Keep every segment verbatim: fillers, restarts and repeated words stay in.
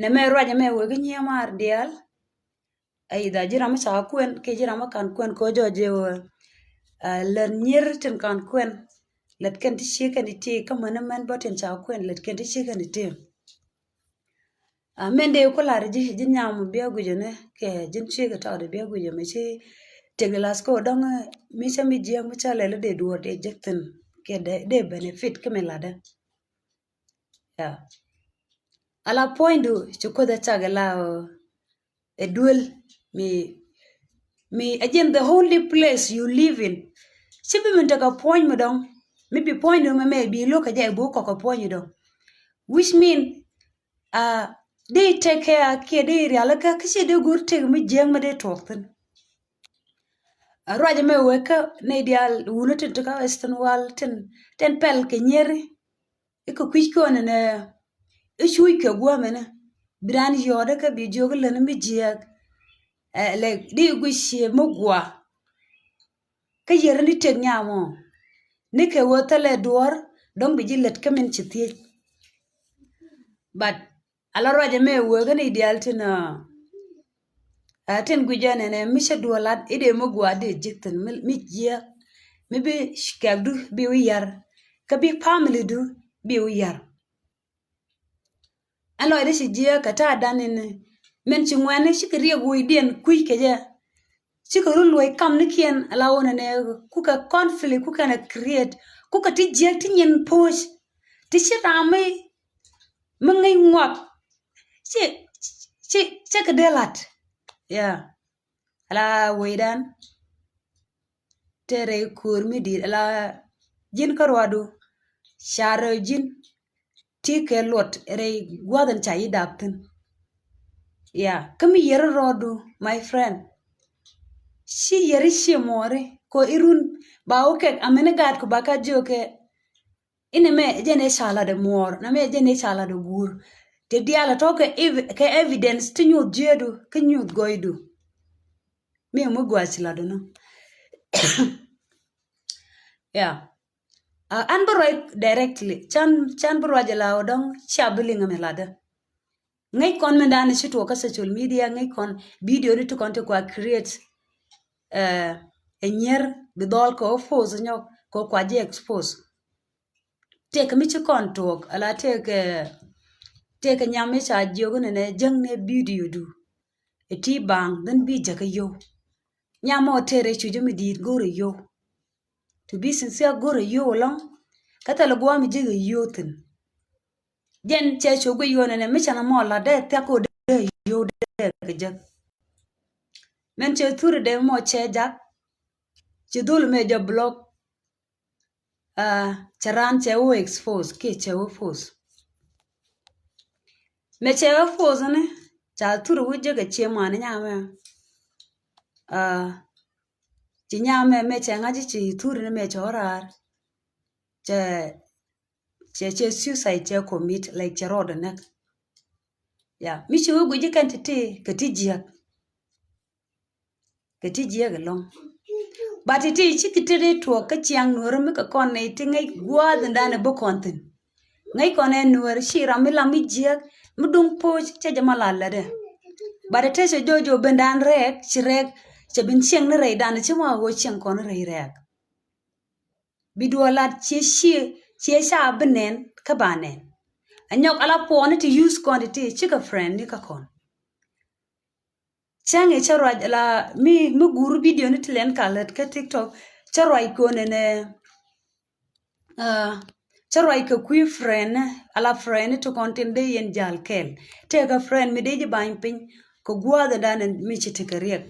Nɛ mɛ ruacɛ mɛ wek inyie mar diaal. Either ji̱ ram mi ca kuɛn kiɛ ji̱ ram mi kan kuɛn kɛ jɔɔc jɛ wee. Lät nyier tin kan kuɛn lät kɛn ti cie kɛn ti ti kä män män bä tin ca kuɛn lät kɛn ti cie kɛn ti ti. Mɛn dee ku lar ji̱ ji̱ nyam bia guic ni kɛ ji̱n cie kɛ tɔɔt bia guic mi ci tiek di las ko dɔŋ mi ca mi jiɛk mi ca lɛl dee duɔɔr dee jek thin kɛ dee benefit kä mi ladɛ. Yeah. Ala puɔ̱nydu ci Kuoth a cak ila ɛ duel mi mi again the only place you live in. Ci bi min tekɛ puɔ̱ny mi dɔŋ mi bi puɔ̱nydu mi mɛ bi lo̱k kɛ jɛ bi wä kɔk kɛ puɔ̱ny mi dɔŋ. Which mean uh, di take care kiɛ di rialikä kä ci di gur tek mi jiäk mi di tuɔk thin. Ruacɛ mɛ wek kä nɛy diaal wuni tin ti kä Western world tin tin pɛl kɛ nyieri. Ikä kui̱c kɔn nɛ i̱ cuc kɛ guɔmɛ nɛ bi dan yɔɔdɛ kä bi jiök län mi jiɛk. Ɛ lɛ di guic ciɛ mi gua. Kä yɛr ni tek nyam ɔ ni kɛ wä thälɛ duɔr dɔŋ bi ji̱ lät kä min ci thiec. But ala ruacɛ mɛ wek kä ni diaal tin ɛ tin guic jɛ nɛnɛ mi cɛ duɔl lat i̱ dee mi gua dee ji̱ thin mi jiɛk mi bi kɛkdu bi wi̱i̱ yar kä bi family du bi wi̱i̱ yar. Ɛn lɔcdä ci jiääk kɛ ta̱a̱ dan in min ci ŋuɛ̈ni cikɛ riɛk wocdiɛn kui̱c kɛ jɛ. Cikɛ run luɔ̱c kamnikiɛn ala wä nɛnɛ kukɛ conflict kukɛn ɛ create kukɛ ti jiääk ti nyin po̱o̱c ti ci ram mi mi ŋäc ŋuak. Ci ci cɛ kɛ dee la̱t. Yeah. Ala wecdan tëë rɛy ko̱o̱r mi di̱i̱t ala ji̱n kä ruadu. Ca rɛy ji̱n ti kɛ luɔt rɛy gua̱th in ca yi dap thi̱n. Ya kä mi yɛri rɔɔdu my friend. Ci yɛri ci muɔri kɔ irun ba wä kɛk amini gaat ku ba ka jiök kɛ. Inɛ mɛ jɛn ɛ ca lat ɛ muɔɔr na mɛ jɛn ɛ ca lat ɛ guur. Ti diaal ɛ tɔ̱ kɛ ev- kɛ evidence ti nyuuth jiäädu kä nyuuth gɔydu. Mi mi gua̱c lat ɛ nɔ. Ya. An bi ruac directly can can bi ruac ɛ la ɔ dɔ̱ŋ cia bi liŋ mi lat ɛ. Ŋäc kɔn min dan ci tuɔk kä social media ŋäc kɔn video ni ti kɔn ti kua create. Ɛ nyier bi dhɔl kɛ ɔ force nyɔk kɛ ɔ kua jiɛ expose. Tëëkɛ mi ci kɔn tuɔk ala tëëkɛ tëëkɛ nyam mi ca jiök ni nɛ jäŋ ni video du. Ɛ ti baŋ dhin bi jäkä yio̱w. Nyam mɔ tëë rɛy cucä mi di̱i̱t go̱rɛ yio̱w. To be sincere go̱rɛ yio̱w ɛlɔ̱ŋ. Kä thilɛ gua̱a̱ mi ji̱ kɛ yio̱w thi̱n. Jɛn cɛ cu guic ɣöö nɛnɛ mi canɛ mɔ la̱t dee thiak kɛ ɣöö dee yio̱w dee kɛ jek. Mɛn cɛ thuri dee mɔ cɛ jak. Ci dhul mɛ jɛ block. Cɛ raan cɛ wä expose kiɛ cɛ wä force. Mɛ cɛ wä force ni ca thuri wä jek ɛ ciɛ mani nyamɛ. Ci nyamɛ mɛ cɛ ŋa̱c ci thuri ni mɛ cɛ wä raar. Cɛ cɛ cɛ suicide cɛ commit like cɛ rɔɔdɛ näk. Ya mi ci wä guic kɛn ti ti kɛ ti jiäk. Kɛ ti jiäk ɛlɔ̱ŋ. But ti ti ci kɛ ti ri tuɔk kä ciaŋ nuɔrä mi kɛ kɔn nɛy ti ŋäc gua̱a̱th in dan ɛ bi kɔn thi̱n. Ŋäc kɔn ɛ nuɔrä ci ram mi lam mi jiäk mi duŋ poc cɛ jɛ ma la lätdɛ. But ɛ te cɛ jojo ben dan rɛɛk ci rɛɛk cɛ bin cieŋ ni rɛy dan ci ma ɣöö cieŋ kɔn ni rɛy rɛɛk. Bi duɔlat ciɛ ciɛ ciɛ ca bi nɛn kä ba nɛn. Anyɔk ala puɔni ti use kɔn ti ti cikɛ friend ni kä kɔn. Cäŋ i̱ cä ruac la mi mi gur video ni ti lɛn ka lät kä TikTok cä ruac kɔn nɛ nɛ. Cä ruac kɛ kui̱ friend ni ala friend ni ti kɔn tin dee yɛn jal kɛl. Tëëkɛ friend mi dee ji̱ bany piny kɛ gua̱a̱th dan mi ci ti kɛ riɛk.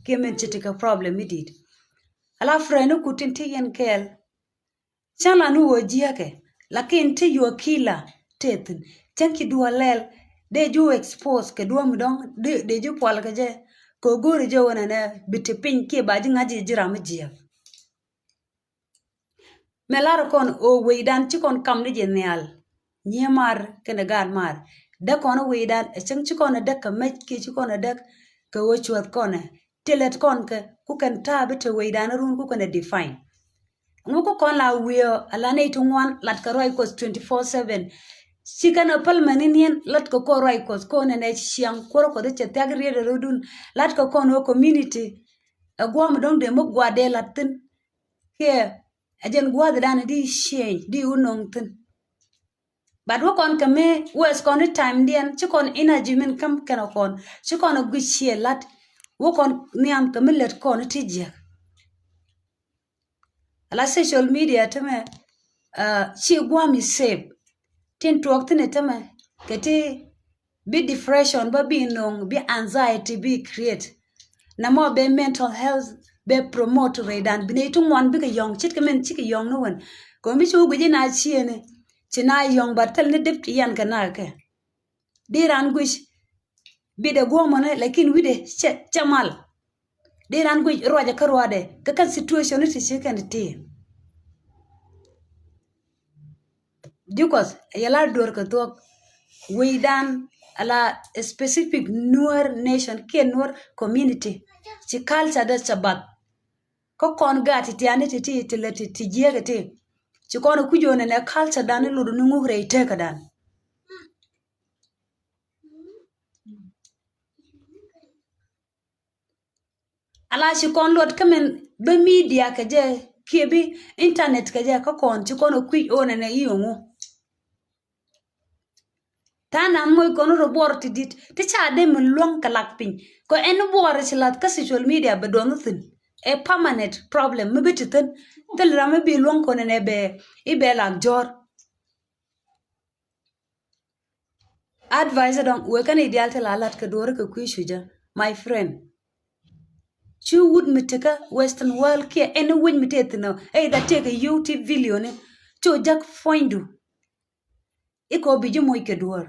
Kiɛ mi ci ti kɛ problem mi dit. Ala friend ni ku tin ti yɛn kɛl. Cäŋ la ni wä jiäkɛ lakin ti yuɔ kila tethin cäŋ ki duɔ lɛl. Dee ju expose kɛ duɔ mi dɔŋ dee ju pual kɛ jɛ. Kɛ go̱ri jɛ wä nɛnɛ bi ti piny kiɛ ba ji̱ ŋa̱c ji̱ ram mi jiäk. Mɛ lar kɔn ɔ wecdan ci kɔn kam ni jɛ nhial. Nyiee mar kɛnɛ gaat mar däk kɔn wecdan ɛ cäŋ ci kɔn ɛ däk kɛ mec kiɛ ci kɔn ɛ däk kɛ wä cuäth kɔnɛ. Ti lät kɔn kɛ ku kɛn ta̱a̱ bi te wecdan run ku kɛn ɛ define. Ŋu ku kɔn la wi̱i̱ ɔ ala nɛy ti ŋuan lat kɛ ruac Kuɔth twenty four seven. Ci kɛn ɛ päl mɛn in yɛn lat kɛ kɔn ruac Kuɔth kɔn ɛn ɛ ciaŋ kuɔr Kuɔth cɛ thiak riet ɛ rɔdun. Lat kɛ kɔn wä community. Ɛ guam dɔŋ dee muk gua̱a̱ dee lat thin. Kiɛ ɛ jɛn gua̱a̱th dan di change di wä nɔŋ thin. But wä kɔn kɛ mi waste kɔn ni time diɛn ci kɔn energy min käm kɛn ɛ kɔn ci kɔn ɛ guic ciɛ lat. Wä kɔn nhiam kɛ mi lät kɔn ti jiɛk. Ala social media tämɛ, uh, ci guam i save. Tin tuɔk thin i tämɛ kɛ ti bi depression bä bi nöŋ bi anxiety bi create. Namɔ bɛ mental health bɛ promote rɛydan bi nɛy ti ŋuan bikɛ yɔ̱ŋ ce̱tkɛ min cikɛ yɔ̱ŋ ni wän. Kɛ mi ci wä guic in a ciëni ci na yɔ̱ŋ ba thil ni dip ti yan kɛ na kɛ. Di ran guic bidɛ guɔmɔnɛ lakin wi̱dɛ cɛ, cɛ mal. Di ran guic ruacɛ kä ruacdɛ kɛ kɛn situation ni ti ci kɛn ti. Jukɔth ɛ yɛ la duɔr kɛ thuɔk. Wecdan ala specific Nuer nation kiɛ Nuer community ci culture dɛ cɛ bath. Kä kɔn gaat ti tiani ti ti ti lɛ ti ti jiɛkɛ ti ci kɔn ɛ kuc ɣöö nɛnɛ culture dan ni lotdɛ ni ŋuk rɛy tekädan. Ala ci kɔn luɔt kä min bä media kɛ jɛ kiɛ bi internet kɛ jɛ kä kɔn ci kɔn ɛ kui̱c ɣöö nɛnɛ i̱ ŋu. Ta̱a̱ nan moc kɔn rɔ buɔr ti dit ti ca dee mi luäŋ kɛ lak piny kɔ ɛn buɔr ci lath kä social media bɛ duɔnh thi̱n. Ɛ permanent problem mi bi ti thi̱n. Thil ram mi bi luäŋ kɔn ɛn ɛ bɛ i̱ bɛ lak jɔ̱ɔ̱r. Advice dɔŋ wek kɛn i̱ diaal ti la lat kɛ duɔ̱ɔ̱ri kɛ kui̱ cucä. My friend, cu wut mi tekä Western world kiɛ ɛn wi̱c mi tëë thi̱n ɛ i̱ dha tëëkɛ yio̱w ti video ni cu jak puɔ̱nydu. I̱ kɔ bi ji̱ moc kɛ duɔ̱ɔ̱r.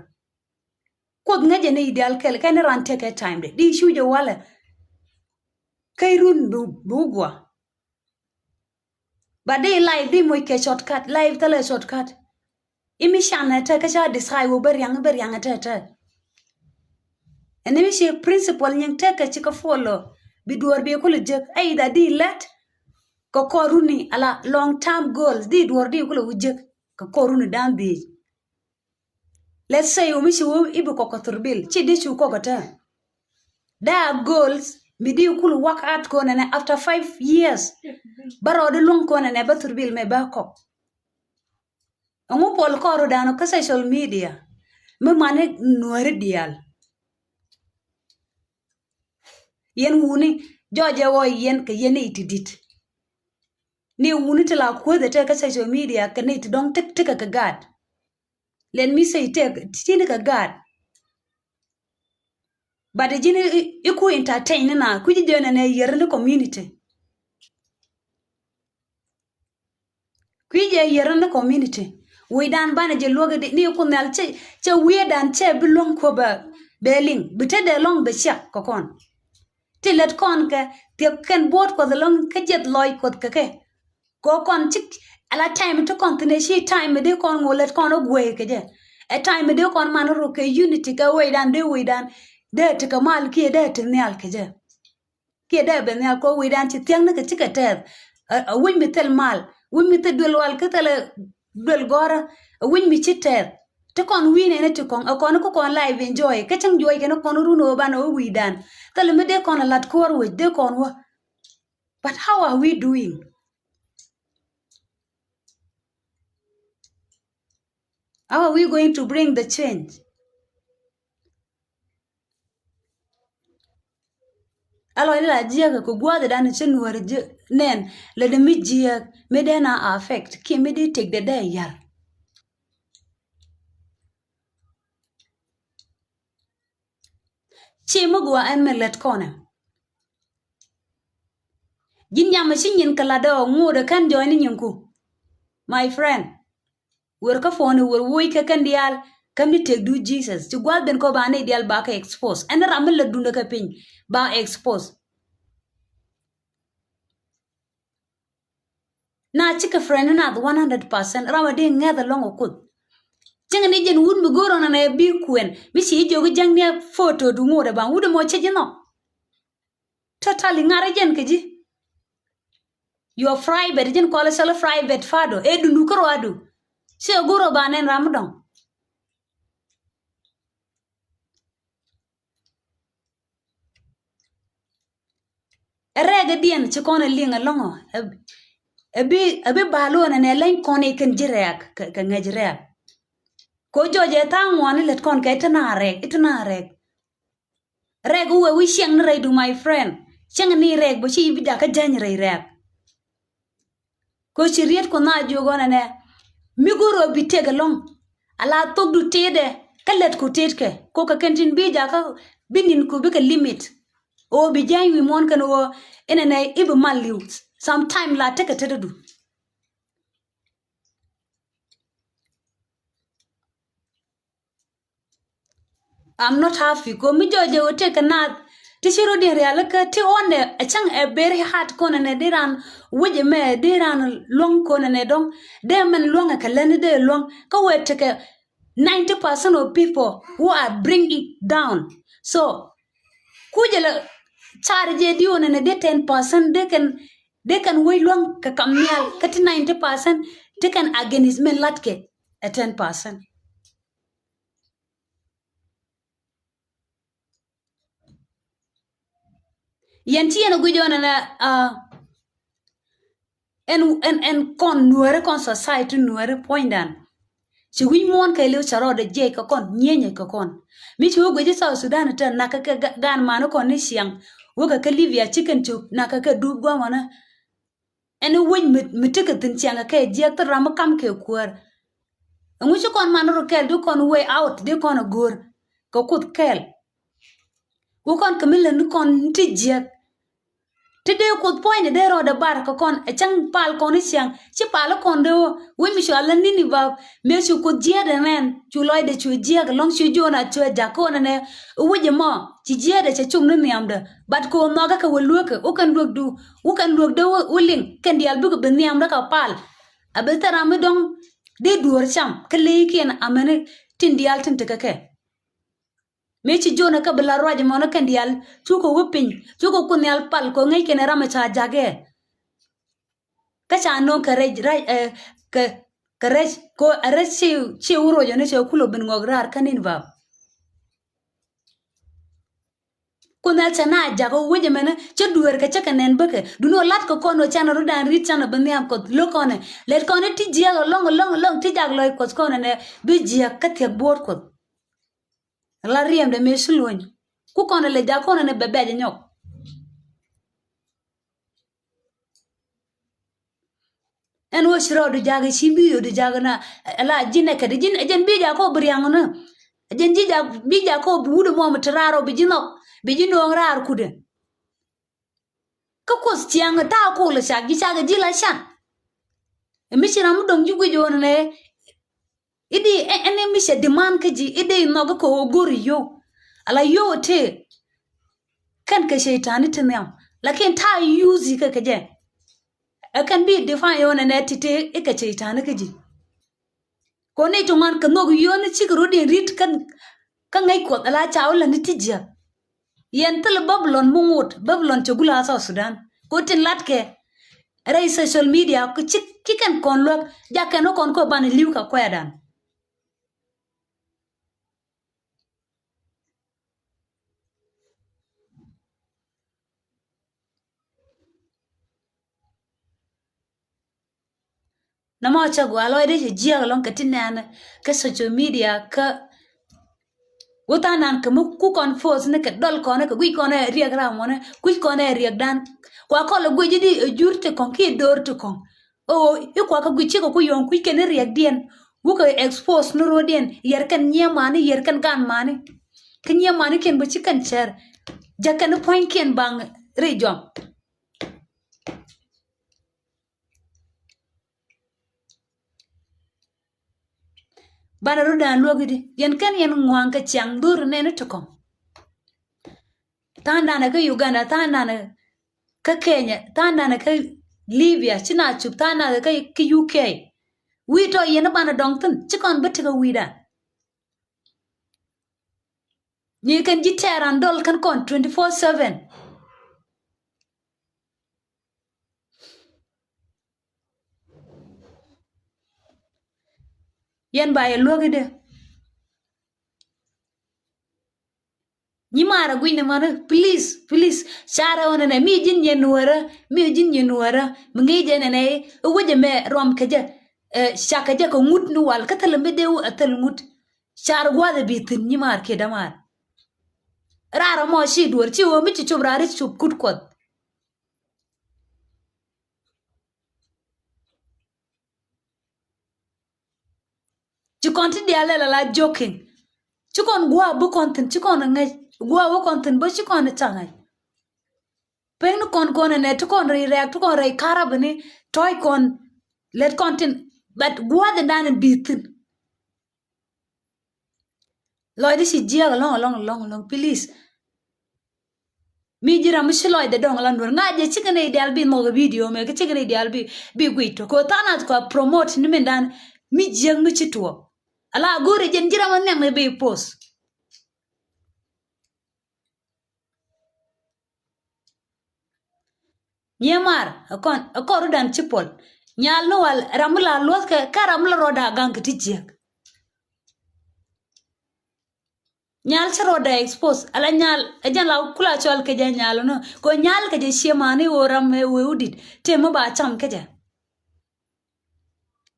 Kuoth ŋäcɛ ni i̱ diaal kɛl kɛn i̱ ran tëëkɛ time de di cucä walɛ. Kä i̱ run bi bi wä gua̱. But di life di moc kɛ shortcut, life thilɛ shortcut. Imi can ɛ tɛ kä ca decide wä bä riaŋ bä riaŋ ɛ tɛ tɛ. Ɛn imi ci principle nyin tɛ kɛ ci kä follow bi duɔr bi kulɛ jek either di lɛt kɛ kɔr runi ala long term goals di duɔr di kulɛ wä jek kɛ kɔr runi dan bi. Let's say wä mi ci wä ibi kɔk kɛ thurbil ci di cu kɔk kɛ tɛ. There are goals mi di kul work out kɔn ɛnɛ after five years. Bä rɔɔdi luŋ kɔn ɛnɛ bä thurbil mɛ bä kɔk. Ɛŋu puɔl kɔɔru dan kä social media mi mani nuɔri diaal. Yɛn wuni jɔɔcɛ wä yɛn kɛ yɛn ni iti dit. Ni wuni ti la kuäthɛ tɛ kä social media kɛ ni ti dɔŋ tik tikɛ kɛ gaat. Let me say tɛ ti ni kɛ gaat. But ji̱n iku entertain ni na kui̱ ji̱ jɛ nɛ nɛ yɛr ni community. Kui̱ jɛ yɛr ni community. Wi̱i̱ dan banɛ jɛ luäk di ni ku nhial cɛ cɛ wi̱i̱ dan cɛ bi luäŋ kuɔ bɛ bɛ liŋ bi te dee lɔŋ bɛ ciak kɛ kɔn. Ti lät kɔn kɛ thiɛk kɛn buɔt kuɔth lɔŋ kä jiɛth lɔc kuɔth kɛ kɛ. Kɔ kɔn cik ala time ti kɔn thin ɛ ci time mi di kɔn ŋu lät kɔn ɔ guey kɛ jɛ. Ɛ time mi di kɔn man ruk kɛ unity kɛ wecdan di wecdan dee ti kɛ mal kiɛ dee ti nhial kɛ jɛ. Kiɛ dee ben nhial kɔ wecdan ci thiäŋni kɛ cikɛ tɛth. Ɛ wi̱c mi thil mal wi̱c mi thil duel wal kä thilɛ duel gɔrä. Ɛ wi̱c mi ci tɛth ti kɔn wi̱i̱ nɛnɛ ti kɔŋ ɛ kɔn kä kɔn live enjoy kä cäŋ juɔc kɛn kɔn run ɣöö banɛ wä wi̱i̱dan. Thilɛ mi dee kɔn ɛ lat kuäär wec dee kɔn wä. But how are we doing? How are we going to bring the change? Alɔcdä la jiäk kɛ gua̱a̱thdan cä nuäär jiäk nɛn lɛ dɛ mi jiäk mi dee na affect kiɛ mi dee tëkdɛ dee yar. Ci mi gua ɛn mi lät kɔnɛ. Ji̱n nyamɛ ci nyin kɛ latdɛ ɔ ŋuudɛ kɛn jɔɔyni nyinku. My friend, wer kä puɔ̱ni wer woc kɛ kɛn diaal kä mi tëkdu Jesus ci gua̱th ben kɔ ba ni diaal ba kɛ expose ɛn ram mi lät dundɛ kɛ piny ba expose. Na cikɛ friend nath one hundred percent ram a di ŋɛth alɔŋ a kuth. Cieŋ ni jɛn wut mi go̱o̱r ɔnɔ nɛ bi kuɛn mi ci jiök jäŋ ni a photo du ŋot a baŋ wut ɛmɔ cɛ ji̱ nhɔk. Totally ŋa̱r jɛn kɛ ji̱. Your private jɛn kɔlɛ cɔl private fado ɛ dundu kärɔadu. Ci a go̱o̱r ɔ ba nɛn ram mi dɔŋ. Ɛ rɛɛk ɛ diɛn ci kɔn ɛ liŋ ɛlɔ̱ŋɔ. Ɛ, ɛ bi, ɛ bi bal wä nɛnɛ leny kɔn i̱ kɛn ji̱ rɛɛk kɛ, kɛ ŋäc rɛɛk. Ko jɔc ɛ tha̱a̱ŋ ŋuani lät kɔn kɛ i̱ ti na rɛɛk, i̱ ti na rɛɛk. Rɛɛk wä wee wi̱i̱ ciɛŋ ni rɛydu, my friend. Ciɛŋ ni rɛɛk bä ci i̱ bi jakä jäny rɛy rɛɛk. Ko ci riet Kuɔth na jiök ɣɔn ɛnɛ. Mi go̱o̱r ɣöö bi tëk ɛlɔ̱ŋ. Ala thokdu tetdɛ kä lätku tetkɛ. Ko kɛ kɛn tin bi jakä bi ninku bikɛ limit. Ɣöö bi jäny wi̱i̱ muɔ̱ɔ̱n kɛn ɣöö inɛnɛ i̱ bi mal li̱w. Sometime la tekɛ tetdu. I'm not happy. Ko mi jɔɔc jɛ wä tëk kɛ naath ti ci rot in rialikä ti ɣɔn ɛ cäŋ ɛ very hard kɔn ɛnɛ di ran wec ɛmɛ di ran luɔ̱ŋ kɔn ɛnɛ dɔ̱ŋ. Dee mɛn luɔ̱ŋ ɛ kɛ lätni dee luɔ̱ŋ kä wee tekɛ ninety percent of people who are bring it down. So kucɛ lɛ car jɛ di ɣɔn ɛnɛ dee ten percent dee kɛn dee kɛn wec luɔ̱ŋ kɛ kam nhial kä ti ninety percent ti kɛn against mɛn latkɛ ɛ ten percent. Yɛn ci yɛn a guic ɣän ɛn a ɛn ɛn kɔn nuääri kɔn society nuääri puɔ̱nydan. Ci wi̱c muɔ̱ɔ̱n kɛɛliw cɛ rɔɔdɛ jiɛc kɛ kɔn nyieenyɛ kɛ kɔn. Mi ci wä guic i̱ South Sudan tɛ nakä kɛ gan mani kɔn ni ciaŋ wä kɛ kɛ Libya ci kɛn cop nakä kɛ dup guamɔnä. Ɛn i̱ wec mi tekɛ thi̱n ciaŋ kɛ kɛ jiɛk thil ram mi kam kɛ kuäär. Ɛŋu ci kɔn man rɔ kɛl di kɔn way out di kɔn a go̱o̱r kɛ Kuoth kɛl. Ku kɔn kɛ mi lät ni kɔn ti jiɛk. Ti dee Kuoth puɔ̱ny ni dee rɔɔdɛ bar kɛ kɔn ɛ cäŋ pal kɔn i̱ ciaŋ ci pal i̱ kɔn dee wä wec mi cua lät ni̱ni ba mëë cu Kuoth jiɛɛdɛ nɛn cu lɔcdɛ cu jiɛk ɛlɔ̱ŋ cu Jona cu ɛ ja̱k kɔn ɛnɛ. I̱ wec ɛmɔ ci jiɛɛdɛ cɛ cum ni nhiamdɛ. But kɛ wä nhɔakä kɛ wä lueekä wä kɛn lueekdu wä kɛn lueekdä wä liŋ kɛn diaal bikɛ bi nhiamdä kɛ pal. A bi thil ram mi dɔ̱ŋ dee duɔ̱ɔ̱r cam kä leekiɛn amäni tin diaal tin tekɛ kɛ. Mëë ci Jona kä bi la ruac mɔnä kɛn diaal cukɛ wä piny cukɛ Kuoth Nhial pal kɛ ŋäc kɛn ram ca ja̱kɛ. Kä ca no̱o̱ŋ kɛ rɛc rac ɛ kɛ kɛ rɛc kɛ ɛ rɛc ci ci wä ruɔc ɔni cɛ kulɔ bin ŋɔk raar kä Ninivɛ. Kuoth Nhial cɛ na jak ɔ wec ɛmɛnɛ cä dueer kɛ cä kɛ nɛn bäkɛ. Duni ɔ lat kɛ kɔn ɔ canɛ rɔ̱dan ri̱t canɛ bi nhiam Kuɔth lo̱k kɔnɛ. Lɛt kɔnɛ ti jiɛk ɛlɔ̱ŋ ɛlɔ̱ŋ ɛlɔ̱ŋ ti jak lɔc Kuɔth kɔnɛ nɛ bi jiɛk kä thiɛk buɔ̱ɔ̱t Kuɔth. La riɛmdɛ mëë ci luɔ̱ny. Ku kɔnɛ lɛ jak kɔnɛ nɛ bɛ bɛc ɛ nyɔk. Ɛn wä ci rɔɔdu jakä ci bi yiodu jakä na. Ɛla ji̱n ɛ kɛt ji̱n ɛ jɛn bi jakä ɔ bi riaŋ ɔ nä. Ɛ jɛn ji̱ jak bi jakä ɔ bi wut ɛmɔ mi te raar ɔ bi ji̱ nhɔk bi ji̱ no̱o̱ŋ raar kudɛ. Kä Kuoth ciaŋ ɛ ta̱a̱ ko̱l ɛ cak ji̱ cak ɛ ji̱ la can. Ɛ mi ci ram mi dɔ̱ŋ ji̱ guic ɣöö nɛ i̱ di ɛn i̱ mi cɛ demand kä ji̱ i̱ di nhɔk kä ɣöö go̱r i̱ yio̱w. Ala yio̱w ɛ tëë. Kɛn kɛ cɛy-tan i̱ ti nhiam lakin ta̱a̱ yuuth i̱ kɛ kɛ jɛ. Ɛ kɛn bi define ɣöö nɛnɛ ti̱ti̱ i̱ kɛ cɛy-tan i̱ kä ji̱. Kɔn i̱ ti ŋuan kɛ nhök yio̱o̱ni cikɛ rot in ri̱t kä ŋäc Kuɔth ala ca wä lätni ti jiäk. Yɛn thilɛ Babilɔn mi ŋot Babilɔn cɛ gula South Sudan. Kɛ tin latkɛ rɛy social media ci kɛn kɔn luäk jakɛn wä kɔn kä banɛ li̱w kɛ kuɛɛdan. Nɔmɔ cɛ gɔaa lɔcdɛ cɛ jiɛk ɛlɔ̱ŋ kɛ ti nɛɛnɛ kɛ social media kä wä tha̱a̱ŋ nan kɛ mi ku kɔn post ni kɛ dɔl kɔn kɛ guic kɔn ɛ riɛk ram mɔnɛ kui̱c kɔn ɛ riɛkdan. Kua kɔl ɛ guic di ɛ jur ti kɔŋ kiɛ do̱r ti kɔŋ. Ɣöö i̱ kua kɛ guic cikɛ ku yɔ̱ɔ̱ŋ kui̱c kɛn i̱ riɛkdiɛn wukɛ expose ni ro̱diɛn yɛr kɛn nyiee mani yɛr kɛn gan mani. Kä nyiee mani kiɛn bä ci kɛn cɛr jɛ kɛn i̱ puɔ̱nykiɛn baŋ ri jɔam. Banɛ rut dan luäk i̱di yɛn kɛn yɛn ŋua̱a̱ŋ kɛ ciaŋ dhur nɛn i̱ ti kɔŋ. Tha̱a̱ŋ danɛ kä Uganda tha̱a̱ŋ danɛ kä Kenya tha̱a̱ŋ danɛ kä Libya ci na cup tha̱a̱ŋ danɛ kä kä U K. Wi̱i̱ tɔ yɛn i̱ banɛ dɔŋ thi̱n ci kɔn bä ti kä wi̱i̱dan. Ni kɛn ji̱ tɛɛr an dɔl kɛn kɔn twenty four seven. Yɛn ba yɛ luäk i̱dɛ. Nyimaar a gui̱n ni mani, please, please. Carɛ ɣän ɛnɛ mi ji̱n nyɛ nuäärä, mi ji̱n nyɛ nuäärä. Mi ŋi̱i̱c ɛn ɛnɛ i̱ wec ɛmɛ ruam kɛ jɛ. Ɛ, cakɛ jɛ kɛ ŋut ni wal kä thil mi dee wä a thil ŋut. Car gua̱a̱th ɛ bi thi̱n nyimaar kiɛ dämaar. Raar ɛmɔ ci duɔ̱ɔ̱r ci ɣöö mi ci cop raar ci cop kut kuɔth. Ci kɔn ti diaal lɛl ala joking. Ci kɔn gua̱a̱ bi kɔn thi̱n, ci kɔn ŋäc. Gua̱a̱ wä kɔn thi̱n bä ci kɔn ca ŋäc. Pek ni kɔn kɔn ɛnɛ ti kɔn rɛy rɛɛk, ti kɔn rɛy karabini, tɔ̱ɔ̱c kɔn, lɛt kɔn tin, but gua̱a̱th in dan in bi thi̱n. Lɔcdä ci jiääk ɛlɔ̱ŋ, ɛlɔ̱ŋ, ɛlɔ̱ŋ, ɛlɔ̱ŋ, please. Mi ji̱ ram mi ci lɔcdɛ dɔ̱ŋ ɛlɔ̱ŋ duer. Ŋa̱cɛ cikɛ nɛy diaal bi nhɔk ɛ video mɛ, kä cikɛ nɛy diaal bi, bi guic tɔ. Kɛ tha̱a̱ŋ nath kua promote ni min dan mi jiääk mi ci tuɔɔk. Ala go̱o̱rɛ jɛn ji̱ ram mi nhiam ni bi post. Nyimaar, ɛ kɔn, ɛ kɔn rɔ̱dan ci puɔl. Nyal ni wal ram mi la luɔth kɛ, kä ram mi la rɔɔda gaŋ kɛ ti jiäk. Nyal ci rɔɔda expose, ala nyal, ɛ jɛn la kula cɔl kɛ jɛ nyal ni. Kɛ nyal kɛ jɛ ciemani wä ram ɛ wee wudit. Tëë mi ba cam kɛ jɛ.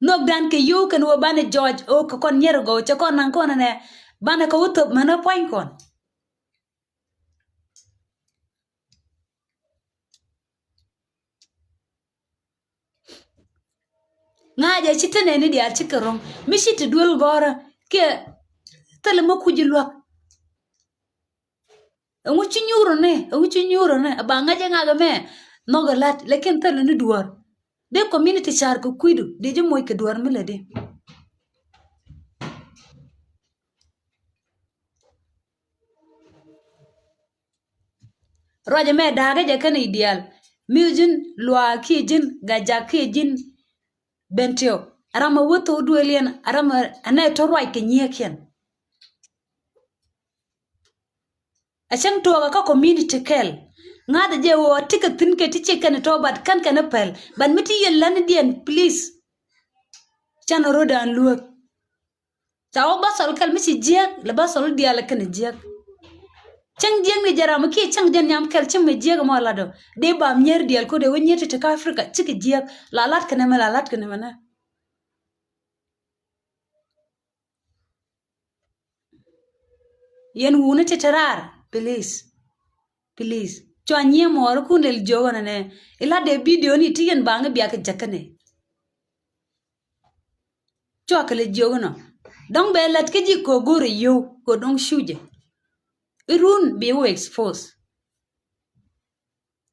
Nhökdan kɛ yio̱w kɛn wä banɛ jɔɔc, ɣöö kɛ kɔn nyier gɔw, cɛ kɔn naŋ kɔn ɛnɛ. Banɛ kɛ wä thöp mɛn ɛ pua̱ny kɔn. Ŋa̱cɛ ci te nɛni diaal cikɛ ro̱ŋ. Mi ci te duel gɔ̱rä kiɛ thilɛ mi kuc luäk. Ɛŋu ci nyuurä ni, ɛŋu ci nyuurä ni, ɛ ba ŋa̱cɛ ŋa̱cɛ mɛ nhɔk ɛ la̱t, lakin thilɛ ni duɔ̱ɔ̱r. Dee community car kɛ kui̱du, dee ji̱ moc kɛ duɔ̱ɔ̱r mi lɛ di. Ruacɛ mɛ da̱a̱kä jɛ kɛn i̱ diaal. Mi ji̱n luaak kiɛ ji̱n gajak kiɛ ji̱n bentiɔ. Ram a wä thok duëël yɛn, ram a nɛ tɔ ruac kɛ nyiëëkiɛn. A cäŋ tuɔɔkä kä community kɛl. Ŋa̱thä jɛ ɣöö a tikɛ thi̱n kɛ ti ci kɛn tɔ bat kän kɛn päl. Bat mi ti yɛn lätnidiɛn, please. Canɛ rɔ̱dan luäk. Ca wä basal kɛl mi ci jiäk, lɛ basal diaal kɛnɛ jiäk. Cäŋ jiäk ni jɛ ram kiɛ cäŋ jɛ nhiam kɛl ci mi jiäk mɔ latdɔ. Dee ba mier diaal ko̱dɛ wä nyier ti ti kä Africa cikɛ jiäk. La lat kɛnɛ mɛ, la lat kɛnɛ mɛ nɛ. Yɛn wuni ti ti raar, please. Please. Cua nyiee mɔɔri kun lɛl jiök ɣän ɛnɛ. Ilat dee video ni ti yɛn baŋ i̱ biak kɛ jäk kɛnɛ. Cua kɛ lɛ jiök inɔ. Dɔ̱ŋ bɛ lät kä ji̱ kɛ go̱o̱rɛ yio̱w kɛ dɔ̱ŋ cucɛ. Irun bi wä expose.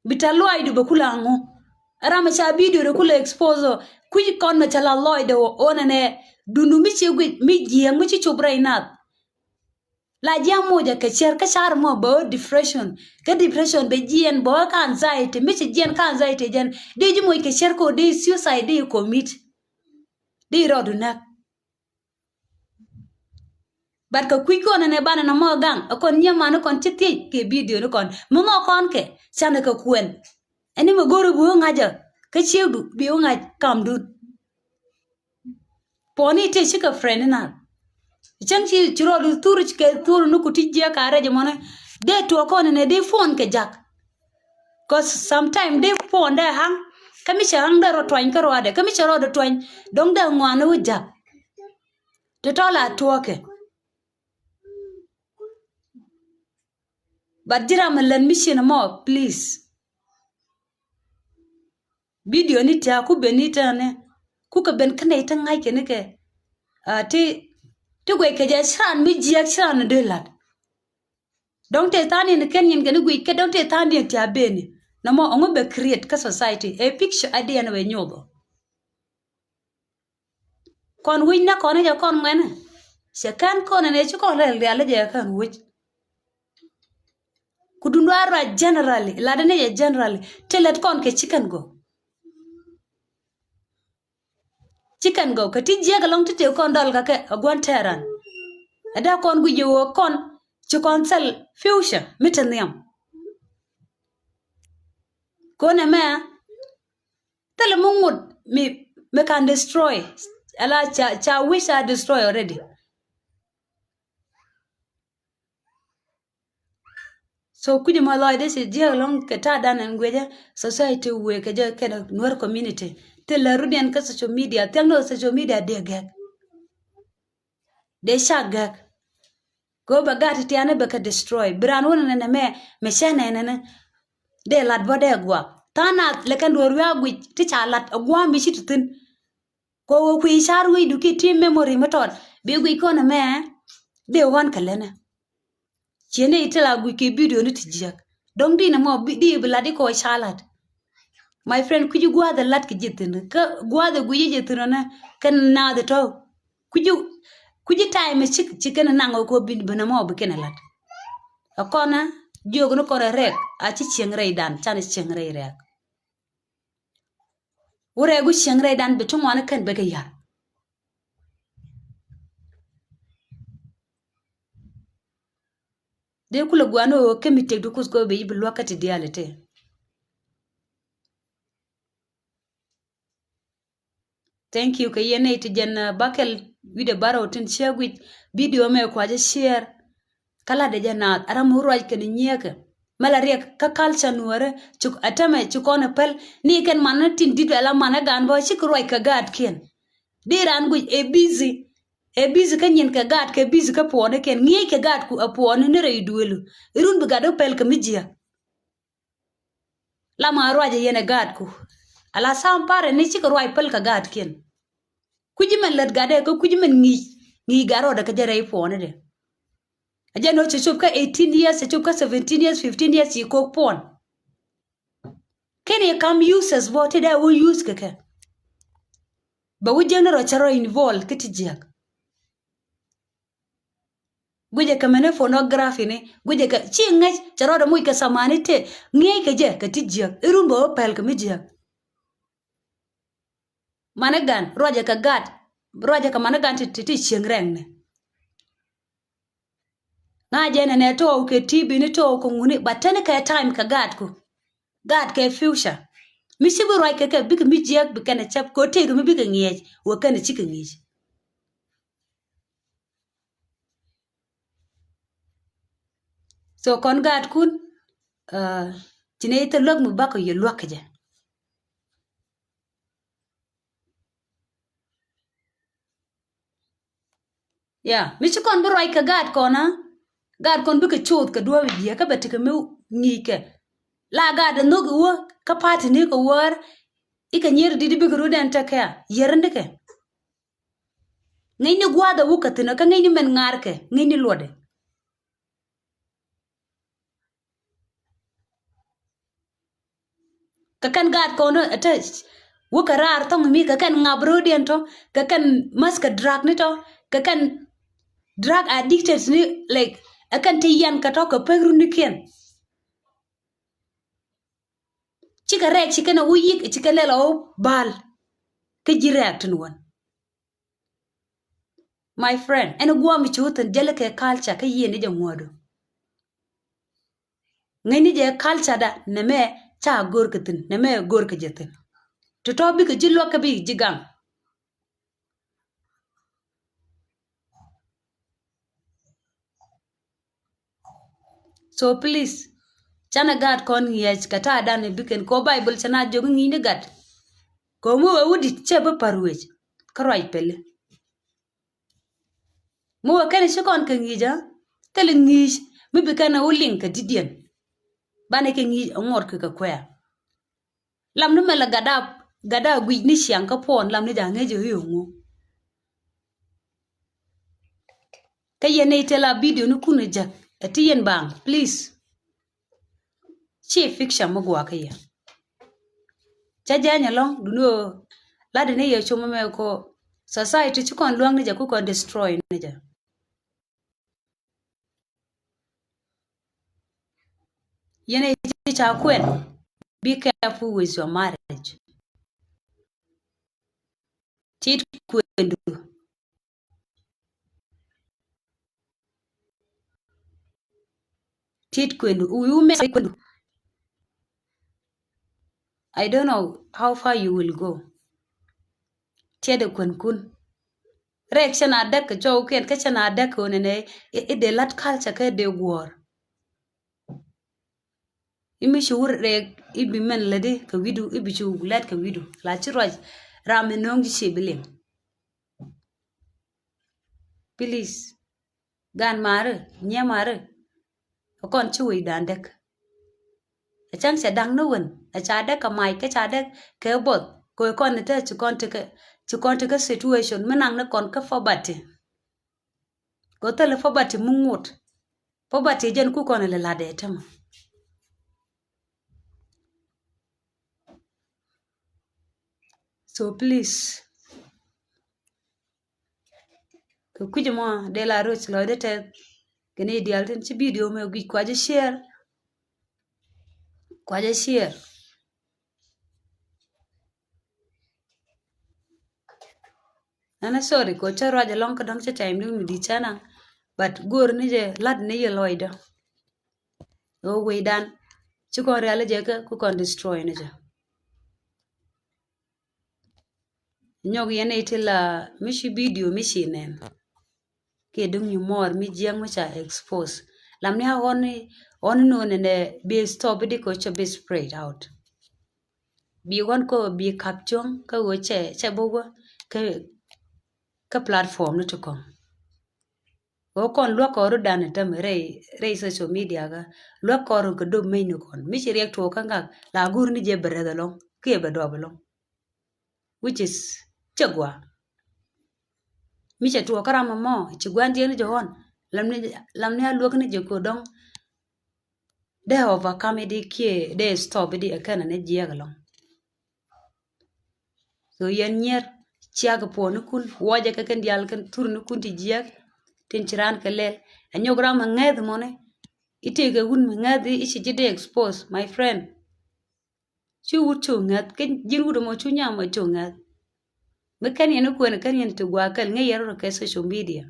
Bi tɛ̈th lɔaacdu bɛ kulɛ aŋu. Ram ca video de kulɛ expose ɔ. Kui̱c kɔn mɛ ca la lɔcdɛ ɣöö ɣän ɛnɛ dundu mi ci guic mi jiääk mi ci cop rɛy nath. La jiamoja kɛ cɛr kä car mɔ bɛ wä depression. Kä depression bɛ jiɛn bɛ wä kä anxiety. Mi ci jiɛn kä anxiety jɛn. Dee ji̱ moc kɛ cɛr kɛ wä dee suicide dee commit. Dee rɔɔdu näk. But kɛ kui̱ kɔn ɛnɛ banɛ nɔmɔ gaŋ ɛ kɔn nyiemani kɔn ci thiec kɛ video ni kɔn. Mi mɔ kɔn kɛ canɛ kɛ kuɛn. Ɛn ni mi go̱ri bi wä ŋa̱cä kä ciekdu bi wä ŋa̱c kamdun. Puɔ̱ni tëë cikɛ friend inan. Cäŋ ci ci rɔɔdu thur kɛ thur ni ku ti jiɛ ka rɛc mɔnɛ. Dee tuɔɔk kɔn inɛ dee phone kɛ jak. Cause sometime dee phone dee haŋ. Kä mi cɛ haŋ dee rɔ tuany kä rɔɔdɛ kä mi cɛ rɔɔdɛ tuany dɔŋ dee ŋuan ni wä jak. Ti tɔl a tuɔɔkɛ. But ji̱ ram mi lät mi cin mɔ, please. Video ni tia ku ben ni tɛnɛ. Ku kɛ ben kä nɛy ti ŋa̱c kɛ ni kɛ. Ah, ti, ti guɛc kɛ jɛ ci ran mi jiɛk ci ran ni dee la̱t. Dɔ̱ŋ tëë tha̱a̱ŋ ni kɛn nyin kɛ ni guic kɛ dɔ̱ŋ tëë tha̱a̱ŋ ni tia beni. Nɔmɔ ɔŋɔ bɛ create kä society. Ɛ picture a diɛn wɛ nyoth ɔ. Kɔn wi̱c nɛ kɔn jɛ kɔn ŋuɛnɛ. Cɛ kɛn kɔn ɛn ɛ ci kɔn rɛl rial jɛ kɛn wi̱c. Ku dundua ruac generally, latdɛ ni jɛ generally. Ti lɛt kɔn kɛ ci kɛn gɔw. Ci kɛn gɔw kɛ ti jiɛk ɛlɔŋ ti tëë kɔn dɔl kakɛ ɛ gua̱n tɛɛran. Ɛ dee kɔn guic jɛ wä kɔn ci kɔn thil future mi te nhiam. Kɔn ɛmɛ thil mi ŋut mi, mi kan destroy. Ala ca, ca wi̱c ca destroy already. Thok kui̱c ɛmɔ lɔcdɛ ci jiääk ɛlɔ̱ŋ kɛ ta̱a̱dan ɛn guiecä society wëë kɛ jɛ kɛnɛ Nuer community. Thilɛ rut yɛn kä social media, thia̱ŋ ni ɣöö social media dee gɛ̈k. Dee ca gɛ̈k. Kɛ ɣöö bɛ gaat ti tiani bɛ kɛ destroy. Bi raan wä nɛnɛ mɛ, mɛ cä nɛnɛ ni. Dee lat bä dee gua̱a̱k. Tha̱a̱ŋ nath lɛ kɛn duɔ̱ɔ̱r wiaa guic ti ca lat ɛ gua̱a̱k mi ci ti thi̱n. Kɛ ɣöö kui̱ car wi̱i̱du ki ti memory mi tɔt. Bi guic kɔn ɛmɛ, dee ɣɔ̱n kɛ länɛ. Ciɛ nɛy ti la guic kɛ video ni ti jiäk. Dɔ̱ŋ di nɛ mɔ bi, di bi lat ikɔ ca lat. My friend, kui̱ci gua̱a̱th ɛ lat kɛ ji̱ thi̱n. Kä gua̱a̱th ɛ guic ji̱ thi̱n ɔnɛ kɛn naath ɛ tɔ̱. Kui̱ci, kui̱ci time ɛ cik, ci kɛn naŋ ɛ kɔ bi, bi nɛ mɔ bi kɛn ɛ lat. Ɛ kɔnɛ jiök ni kɔn ɛ rɛk a ci cieŋ rɛydan, canɛ cieŋ rɛy rɛk. Wurɛ gu cieŋ rɛydan bi ti ŋuan kɛn bɛ kɛ yar. Dee kulɛ guan ɣöö kä mi tëk di kuth kɛ ɣöö bɛ yi bi luäk kä ti diaal ite. Thank you kɛ yɛn nɛy ti jɛn, uh, bakɛl wi̱dɛ barɔw tin ciɛ guic video mɛ kuacä share. Kä latdɛ jɛ naath a ram mi ruac kɛn nyiɛɛkɛ. Mɛ la riɛk kä culture nuäärä cuk a tämɛ ci kɔn ɛ päl ni kɛn man ni tin di̱t bɛ la man ɛ gan bä cikɛ ruac kɛ gaatkiɛn. Di raan guic ɛ busy. Ɛ busy kä nyin kɛ gaat kɛ busy kä puɔnikiɛn ŋi̱eec kɛ gaatku ɛ puɔni ni rɛy duëlu. Irun bi gat ɔ päl kɛ mi jiäk. Lam a ruacɛ yɛn ɛ gaatku. Ala sam parɛ ni cikɛ ruac päl kɛ gaatkiɛn. Kui̱ci mɛn lät gatdɛ kä kui̱ci mɛn ŋi̱i̱c, ŋi̱i̱c gat rɔɔdɛ kä jɛ rɛy puɔnidɛ. A jɛ nɔ cɛ cop kä eighteen years, cɛ cop kä seventeen years, fifteen years ci kok puɔn. Kɛn i̱ kam uses bɔ ti dee wä use kɛ kɛ. Bɛ wä jiäkni rɔ cɛ rɔ involve kä ti jiäk. Guicɛ kɛ mɛni phonography ni, guicɛ kɛ ci ŋäc cɛ rɔɔdɛ muc kɛ samani tëë ŋi̱eec kɛ jɛ kɛ ti jiäk. Irun bɛ wä pɛl kɛ mi jiäk. Mani gan ruacɛ kɛ gat, ruacɛ kɛ mani gan ti, ti, ti cieŋ rɛŋni. Ŋa̱cɛ nɛnɛ tɔɔw kɛ T V ni tɔɔw kɛ ŋuni, but teni kɛ time kɛ gaatku. Gaat kɛ future. Mi ci bi ruac kɛ kɛ bikɛ mi jiäk bi kɛn ɛ cäp kɛ ɣöö tëëkɛ mi bikɛ ŋiɛc wä kɛn ɛ cikɛ ŋi̱i̱c. So kɔn gaatkun, uh, ci nɛ thil luäk mi bakɔ yɛ luäk kɛ jɛ. Ya, mi ci kɔn bi ruac kɛ gaat kɔn a, gaat kɔn bikɛ coth kɛ duɔ̱ɔ̱p jiɛ kä bɛ tekɛ mi ŋi̱i̱c kɛ. La gaat ɛ nhök iwä kä party ni kɛ wäär ikɛ nyier dit bikɛ rut ɛn tekɛ a yɛr ni kɛ. Ŋäcni gua̱a̱th ɛ wä kä thi̱n kä ŋäcni mɛn ŋa̱a̱rkɛ ŋäcni luɔtdɛ. Kɛ kɛn gaat kɔn ɛ te wä kɛ raar thɔŋ mi kɛ kɛn ŋap ro̱o̱diɛn tɔ kɛ kɛn math kɛ drug ni tɔ kɛ kɛn drug addicted ni, like, ɛ kɛn te yɛn kɛ tɔ kɛ pek runikiɛn. Cikɛ rɛɛk cikɛ nɛ wä yik cikɛ lɛl ɔ bal. Kä ji̱ rɛɛk tin wän. My friend, ɛn guɔ̱ɔ̱m i̱ ci wä thi̱n jälɛ kɛ culture kä yieen ni jɛ ŋuɔ̱ɔ̱du. Ŋäcni jɛ culture da nɛmɛ ca go̱r kɛ thi̱n, nɛmɛ go̱r kɛ jɛ thi̱n. Ti tɔ̱ bikɛ ji̱ luäk kä bikɛ ji̱ gaŋ. So please, canɛ gaat kɔn ŋiɛc kɛ ta̱a̱ dan i̱ bikɛn kɛ ɣöö Baibol cɛ na jiök i̱ ŋi̱i̱cni gat. Kɛ ɣöö mi wee wä di̱t cɛ bi pa̱r wec kä ruac peli. Mi wee kɛn ci kɔn kɛ ŋi̱i̱c ɛ thilɛ ŋi̱i̱c mi bi kɛn ɛ wä liŋ kɛ di̱tdiɛn. Banɛ kɛ ŋi̱i̱c ɛ ŋuɔt kɛ kɛ kuɛ̈ɛ̈. Lam ni mɛ lɛ gatda, gatda guic ni ciaŋ kä puɔn lam ni ja̱ ŋäc i̱ ɣöö ŋu. Kä yɛn nɛy tëë la video ni kun ɛ jäk ɛ ti yɛn baaŋ, please. Ci picture mi gua̱a̱k kä yɛ. Cä jääny ɛlɔ̱ŋ duni ɣöö latdɛ ni yɛ com ɛmɛ kɔ society ci kɔn luäŋ ni jɛ ku kɔn destroy ni jɛ. Yɛn ɛ ci ca kuɛn, be careful with your marriage. Tit kuendu. Tit kuendu. Wi̱i̱ wä mɛ kuendu. I don't know how far you will go. Tiɛt ɛ kuɛn kun. Rɛk cɛ na däk kɛ cɔw kiɛn kä cɛ na däk kɛ ɣöö nɛnɛ i̱ dee la̱t culture kä dee guɔ̱ɔ̱r. I̱ mi ci wur rɛk i̱ bi mɛn lätdi kɛ wi̱du, i̱ bi ci wur lɛt kɛ wi̱du. La ci ruac ram mi no̱o̱ŋ ji̱ ci bi liŋ. Please. Gan mari, nyɛ mari. Ɛ kɔn ci wecdan däk. Ɛ cäŋ cɛ da̱ŋ ni wen, ɛ ca däk kɛ mac, kä ca däk kɛ buɔth. Kɛ kɔn ni te ci kɔn tekɛ, ci kɔn tekɛ situation mi naŋ ni kɔn kä poverty. Kɛ thilɛ poverty mi ŋot. Poverty jɛn ku kɔn lɛ latdɛ tämɛ. So please. Kɛ kui̱c mɔ dee la roc lɔcdä tɛth. Kɛ ni diaal tin ci video mɛ guic kuacä share. Kuacä share. Ɛn a sorry kɛ cä ruac ɛlɔŋ kä dɔ̱ŋ cä time dun mi di̱t cä naŋ. But go̱o̱r ni jɛ lat ni jɛ lɔcdä. Ɣöö wecdan ci kɔn rial jɛ kä ku kɔn destroy ni jɛ. Nyɔk yɛn i̱ ti la mi ci video mi ci nɛn. Kiɛ duŋ ni mɔɔr mi jiɛk mi ca expose. Lam ni a ɣɔn ni ɣɔn ni nonɛ nɛ bi stop di ko cɛ bi spread out. Bi ɣɔn ko bi kap cuɔ̱ŋ kä ɣöö cɛ cɛ bä wä kä kä platform ni ti kɔŋ. Ɣöö kɔn luäk kɔɔr dan i̱ täm rɛy rɛy social media kä luäk kɔɔr kɛ dop meny ni kɔn mi ci riɛk tuɔɔk kä ŋak la go̱r ni jɛ bɛ rɛth ɛlɔŋ kiɛ bɛ dɔɔp ɛlɔŋ. Which is cɛ gua. Mi cɛ tuɔɔk kä ram ɛmɔ ci gua̱n diɛn ni jɛ ɣɔn. Lam ni lam ni a luäk ni jɛ ko̱ dɔ̱ŋ. Dee overcome di kiɛ dee stop di ɛ kɛn ni jiɛk ɛlɔŋ. So yɛn nyier ciak puɔnikun, wuɔcɛ kɛ kɛn diaal kɛn thurnikun ti jiɛk tin ci raan kɛ lɛl. Ɛ nyɔk ram mi ŋɛth mɔni i̱ tëëkɛ wun mi ŋɛth i̱ ci ji̱ dee expose, my friend. Cu wut cu ŋäth kä ji̱n wut ɛmɔ cu nyam mɔ cu ŋäth. Mi kɛn yɛn i̱ kuɛn kɛn yɛn ti gua̱a̱ kɛl ŋäc yɛn rɔ kɛ social media.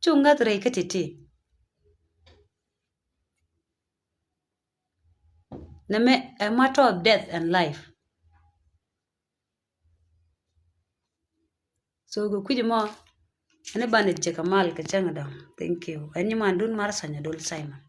Cu ŋäth rɛy kä ti̱ti̱. Nɛ mɛ a matter of death and life. So kɛ kui̱c mɔ ɛn i̱ banɛ jɛ kɛ mal kɛ cäŋ dɔ̱ŋ. Thank you. Ɛn nyi man dun mar sanya dol Simon.